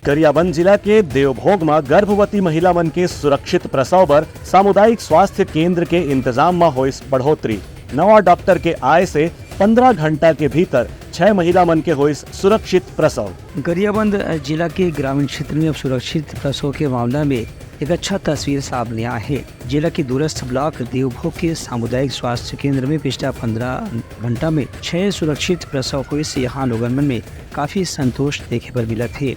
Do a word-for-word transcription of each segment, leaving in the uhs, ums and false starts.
गरियाबंद जिला के देवभोग म गर्भवती महिला मन के सुरक्षित प्रसव बर सामुदायिक स्वास्थ्य केंद्र के इंतजाम म होइस बढ़ोतरी। नवा डॉक्टर के आय से पंद्रह घंटा के भीतर छह महिला मन के होइस सुरक्षित प्रसव। गरियाबंद जिला के ग्रामीण क्षेत्र में अब सुरक्षित प्रसव के मामला में एक अच्छा तस्वीर सामने आय हे। जिला के दूरस्थ ब्लॉक देवभोग के सामुदायिक स्वास्थ्य केंद्र में पिछला पंद्रह घंटा में छह सुरक्षित प्रसव होइस, यहाँ लोगन मन में काफी संतोष देखे बर मिलत हे।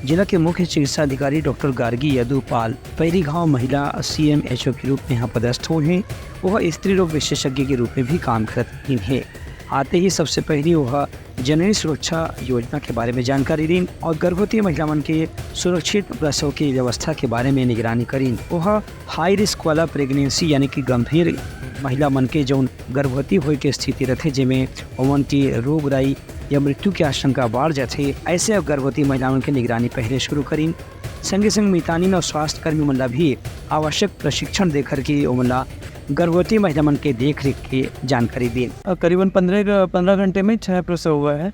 जिला के मुख्य चिकित्सा अधिकारी डॉक्टर गार्गी यदुपाल पैरी गांव महिला सीएमएचओ के रूप में यहाँ पदस्थ होय हे। वह स्त्री रोग विशेषज्ञ के रूप में भी काम करत रहिन हे। आते ही सबसे पहली वह जननी सुरक्षा योजना के बारे में जानकारी दीन और गर्भवती महिला मन के सुरक्षित प्रसव की व्यवस्था के बारे में निगरानी करीन। वह हाई रिस्क वाला प्रेगनेंसी यानी कि गंभीर महिला मन के जौन गर्भवती होए के स्थिति रहथे, जेमे ओमन के रोग राई या मृत्यु के आशंका बढ़ जाथे, ऐसे गर्भवती महिला मन के निगरानी पहले शुरू करीन। संगे संग मितानिन और स्वास्थ्य कर्मी मन ला भी आवश्यक प्रशिक्षण देकर के ओमन ला गर्भवती महिला मन के देख रेख के जानकारी दीन। अ, करीबन पंद्रह पंद्रह घंटे में छः प्रसव हुआ है।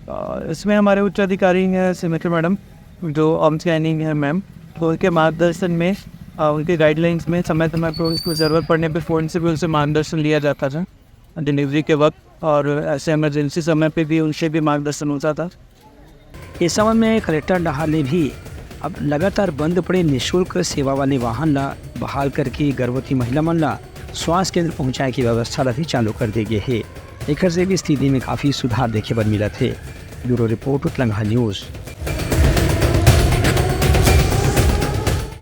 अ, इसमें हमारे उच्च अधिकारी हैं सिमेट्री मैडम, जो ऑम स्कैनिंग है मैम, तो उनके मार्गदर्शन में, अ, उनके गाइडलाइंस में समय समय पर उनको ज़रूरत पड़ने पर फ़ोन से भी उनसे मार्गदर्शन लिया जाता था डिलीवरी के वक्त, और ऐसे इमरजेंसी समय पे भी उनसे भी मार्गदर्शन होता था। इस संबंध में कलेक्टर डहार ले भी अब लगातार बंद पड़े निशुल्क सेवा वाले वाहन ला बहाल करके गर्भवती महिला मन ला स्वास्थ्य केंद्र पहुंचाए की व्यवस्था ला भी चालू कर दे गे हे। एकर से भी स्थिति में काफी सुधार देखे बर मिलत हे। Bureau report, Utlangha news.